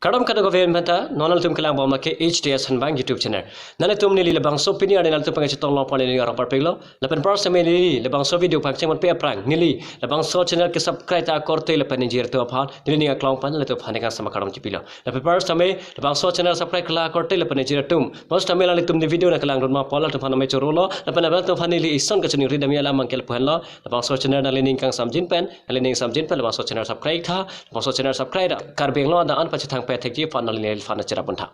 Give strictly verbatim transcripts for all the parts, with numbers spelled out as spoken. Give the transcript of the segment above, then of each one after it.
Kardom kadokave aphanta, non nanglitum kelang bom lake H T S Hanbang YouTube channel. Nanglitum neli labangso pini arni nanglitum aphan kachetong long pon neli arong parpiklo. Lapen first time neli labangso video pangcheng ponpe aphrang neli labangso channel ke subscribe ta korte lapen ingjir atum aphan neli ning aklong pen nanglitum aphan ningkan sama kardom chipilo. Lapen first time labangso channel subscribe kla korte lapen ingjir atum, first time nanglitum ne video nangkelang dun ma pu alanglitum aphan name chorolo. Lapen alanglitum aphan neli ison kachiningri damji alam abang ke lapu henlo. Labangso channel nangli ning kangsamjin pen, nangli ning samjin pen labangso channel subscribe tha. Labangso channel subscribe tha. Karbi Anglong adan an pachethang pethekji aphan nangli neliphan cherap pon tha.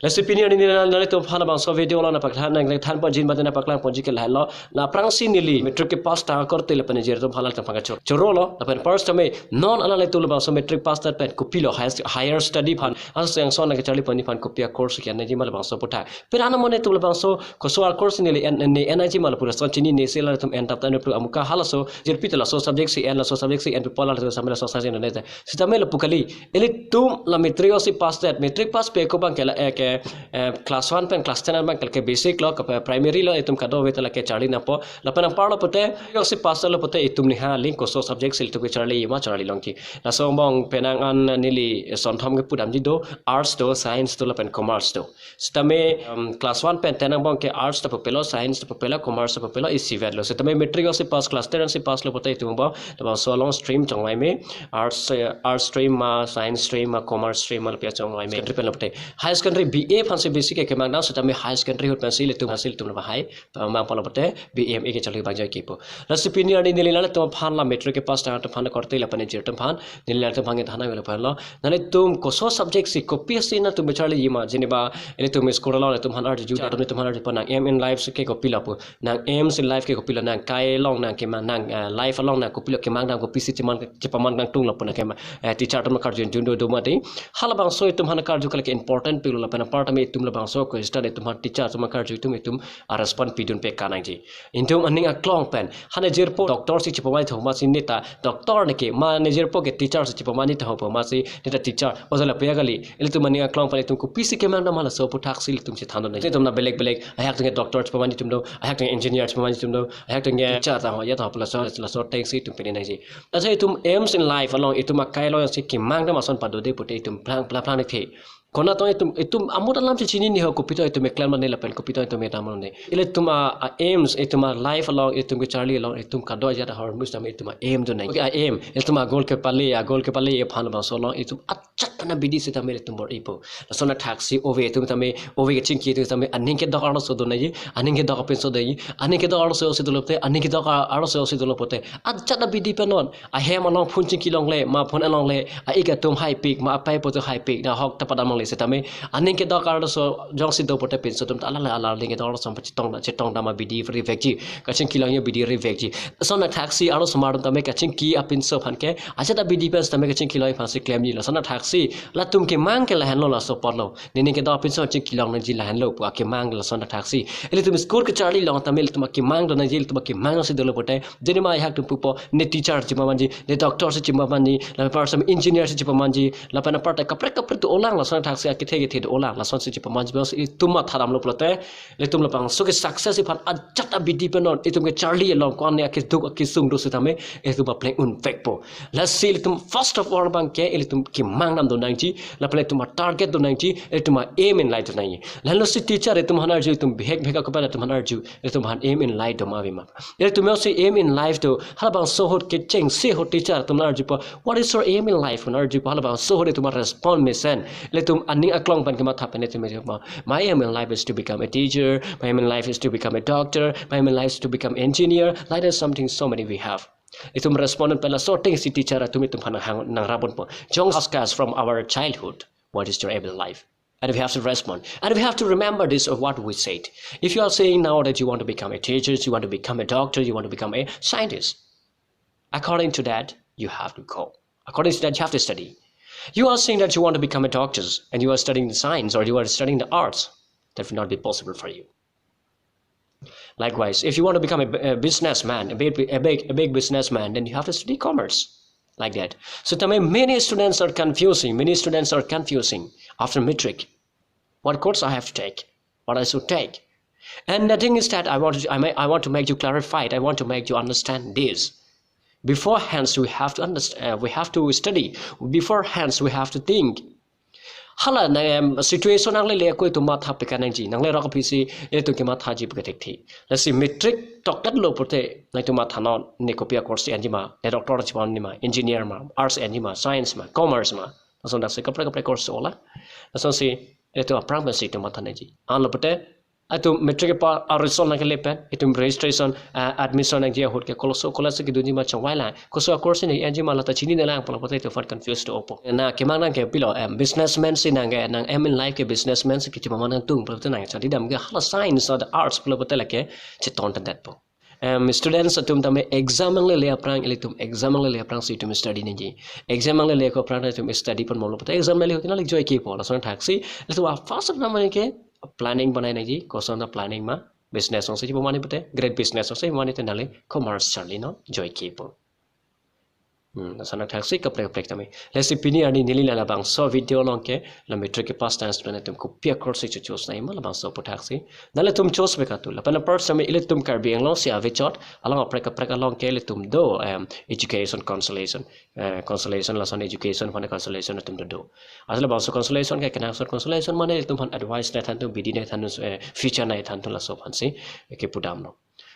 Lasi pini arni neli nanglitum aphan labangso video along nangpaklang nangthan ponji mate nangpaklang ponji ke lahenlo. La aphrangsi neli matric ke pass ta korte lapen ingjir atum aphan alanglitum aphan kachor chorolo. Lapen first time non alanglitum labangso matric pass ta pen kopilo higher, higher study aphan, aso yang son nangkecharli ponji aphan kopi a-course ke nangji ma labangso aputhak. Pira na mo nanglitum labangso koso a-course neli en, ne en nangji ma lapu lason chinine si alanglitum en tap ta ne pru amuka halaso jirpi ta laso subject si en, laso subject si en pu alanglitum same laso subject ne te. Sitame lapu kali. Ilitum la matric si pass det, matric pass pe ko abang ke la, eh, ke, eh, class one pen class ten abang ke, ke basic lo, ke primary lo, itum kadokave ta lake charli nangpo. Lapen anparlo pute, matric si pass lo pute itum niha aling koso subject si itum kecharli ma charli longji. Laso angbong penang an neli sonthom kepu damji do, arts do, science do, lapen commerce do. Sitame, um, class one pen ten angbong ke arts ta pupelo, science ta pupelo, commerce ta pupelo, isi vetlo. Sitame matric si pass, class ten si pass lo pute itum angbong, labangso along stream chongvai me, arts, eh, arts stream ma, science stream ma, commerce stream ma, lapu chongvai me. Secondary pen lo pute. Higher secondary B A aphansi basic ke kemang dam, sitame higher secondary ahut pensi ilitum hasil itum lo bahai, pamang pon lo pute, B A M A kecharli abang joi kipu. Lasi pini arni neli nanglitum aphan la matric ke pass ta atum aphan korte lapen ingjir atum aphan, neli nanglitum aphan kethan nangvelo aphanlo. Nanglitum koso subject si kopi si nangtum kecharliji ma, jeneba ilitum school along itum aphan arju, atum itum aphan arju pon nang aim in life si ke kopilo pu. Nang aims in life ke kopilo, nang kai along nang kemang, nang, eh, life along nang kopilo kemang dam, kopisi cheman chepaman nangtunglo pu nang kemang, eh, teacher atum karjudun do do mati. Halabangso itum aphan karju ke lake important pilo lapen apar tame itum labangso question itum aphan teacher atum karju itum itum a-respond pidun peka nangji. Itum aning aklong pen. Hane jirpo doctor si chepamani thoma si neta doctor neke, ma ne jirpo ke teacher si chepamani thoma si neta teacher. Oza lapu ya kali. Ilitum aning aklong pen itum kopisi kemang dam halaso aputhak si ilitum chethan dun nangji. Itum na belek belek, ajahak atum ke doctor chepamani atum do, ajahak atum ke engineer chepamani atum do, ajahak atum ke teacher ta ho, ya ta ho, laso, laso ateng si itum pini nangji. Asa itum aims in life along, itum akai along si kemang dam ason padode pute itum plang, plang, plang nithe. Konat tong itum, itum amut alam si chinine ho, kopi tong itum keklem mane lapen kopi tong itum kedam mane. Ilitum a, a-aims, itum a-life along, itum kecharli along, itum kadokave ta ahormu sitame itum a-aim do nang. Okay, a-aim, itum a-goal kepale, a-goal kepale aphan labangso along, itum ajat pen abidi sitame ilitum bor-ipo. Lason athaksi ove itum tame, ove kachingki itum tame, aning kedok arloso do nangji, aning kedok apinso do nangji, aning kedok arloso si dolo pute, aning kedok a-, arloso si dolo pute. Ajat abidi pen non, ahem along phone chingki longle, ma phone alongle, a-ik atum haipik, ma apei apo atum haipik, nahok ta padam longle sitame, aning kedok arloso jongsi do pute pinso atum ta alala alala aning kedok arloso chetong da, chetong dam abidi rivekji, kachingki longji abidi rivekji. Lason athaksi arlosomar atum tame kachingki apinso aphan ke, ajat abidi pen sitame kachingki longji aphansi klemji. Lason athaksi, latum kemang ke lahenlo laso apotlo. Nening kedok apinso chingki long nangji lahenlo pu akemang lason athaksi. Ilitum school kecharli along tame ilitum akemang do nangji, ilitum akemang si dolo pute. Jenema ajahak atum pupo, ne teacher chepamanji, ne doctor si chepamanji, lapen apar tame engineer si chepamanji, lapen apar ta kaprek kaprek dolang lason athaksi akethe kethe dolang, lason si chepamanji, bang itum matha damlo pulote, ilitum labangso ke success aphan ajat abidi pen non, itum kecharli along ko-an ne akeduk akesung do sitame, itum apleng unvekpo. Lasi ilitum first of all abang ke, ilitum kemang dam do nangji, lapen ilitum a-target do nangji, ilitum a-aim in life do nangji. Lahenlo si teacher itum aphan arju, itum bihek bihek akabal itum aphan arju, itum aphan aim in life do ma ave ma. Ilitum jongsi aim in life do, halabangso ahut kechengsi ahut teacher atum arjupo, "What is your aim in life?" Aphan arjupo, halabangso ahut itum a-respond mesen. Ilitum aning aklong pen kematha pen itum arjupo, "My aim in life is to become a teacher. My aim in life is to become a doctor. My aim in life is to become engineer." Like that something so many we have. Itum respond pen laso ateng si teacher atum itum aphan nanghang, nangrap ponpo. Jong ask us from our childhood, "What is your aim in life?" And we have to respond. And we have to remember this of what we said. If you are saying now that you want to become a teacher, you want to become a doctor, you want to become a scientist, according to that, you have to go. According to that, you have to study. You are saying that you want to become a doctor and you are studying the science or you are studying the arts, that will not be possible for you. Likewise, if you want to become a, a businessman, a big, a big, a big businessman, then you have to study commerce. Like that. So, tame many students are confusing. Many students are confusing after matric. What course I have to take? What I should take? And the thing is that I want to, I, may, I want to make you clarified. I want to make you understand this. Beforehand, we have to understand. Uh, we have to study. Beforehand, we have to think. Hala na, em, situation nanglele ako itum matha pika nangji. Nangle rok aphi si itum kemathaji pika thekthe. Lasi matric toket lo pute nangtum matha non, ne kopi a course enji ma, ne doctor chipon ni ma, engineer ma, arts enji ma, science ma, commerce ma. Lason dak si kaprek kaprek course ola. Lasonsi itum aphrang pensi itum matha nangji. Anlo pute itum matric pa a result nangkele pen itum registration, ah, admission nangji ahut ke koloso college kedunji ma chongvai lang, koso a course ne enji ma lata chinine lang pulo pute itum aphan confuse do-opo. Na kemang nang ke pilo, em, businessman si nang ke, nang aim in life ke businessman si kechima ma nangtum pulo pute nang chadi dam ke hala science or the arts pulo pute lake cheton tandetpo. Em, students atum tame exam nanglele aphrang, ilitum exam nanglele aphrang si itum study nangji. Exam nanglele ako aphrang itum study pon molo pute exam nangli hote nangli joike po. Lason thaksi ilitum a first of namane ke planning banai nangji, koson ta planning ma, business ong si chipo mane pute, great business ong si mane te nangli commerce charli non, joike po. Hmm, lason thaksi kaprek kaprek tame. Lasi pini arni neli labangso video along ke, la matric kepass tang student atum kopi a course si choose nangji ma labangso aputhaksi. Nanglitum choose pika tu. Lapen apar sami ilitum Karbi Anglong si ave chot, along kaprek kaprek along ke ilitum do, em, education consolation. Eh, consolation lason education aphan consolation atum do do. Asal labangso consolation ke kenangsot consolation mane ilitum aphan advice nangthan atum, bidi nangthan atum, eh, future nangthan atum laso aphan si, eh, kepudamlo.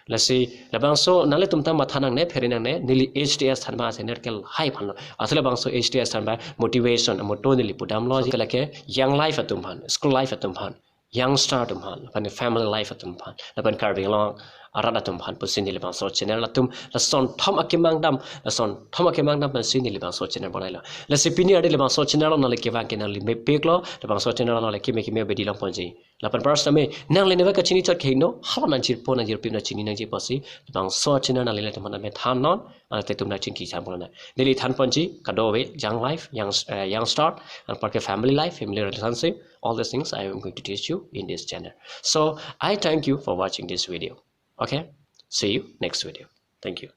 Lasi labangso nanglitum ta matha nangne, phere nangne, neli H T S thanba senior ke lahai aphanlo. Asal labangso H T S thanba motivation, motto neli pudamlo, ke lake young life atum aphan, school life atum aphan, young star atum aphan, lapen family life atum aphan, lapen Karbi Anglong arat atum aphan pusi neli labangso channel atum lason thom akemang dam, lason thom akemang dam pensi neli labangso channel bonailo. Lasi pini arni labangso channel along nangli kevang ke nangli mepiklo, labangso channel along nangli keme keme bidi long ponji. Lapen apar sami nangli neva kachini chot kehingno, hala nangchirpo nangjirpi nangchini nangji pusi labangso channel nangli ilitum aphan methan non, ante itum nangchingki cham pulo na. Neli than ponji kadokave young life, young, eh, young star, anparke family life, family relationship, all these things I am going to teach you in this channel. So I thank you for watching this video. Okay, see you next video. Thank you.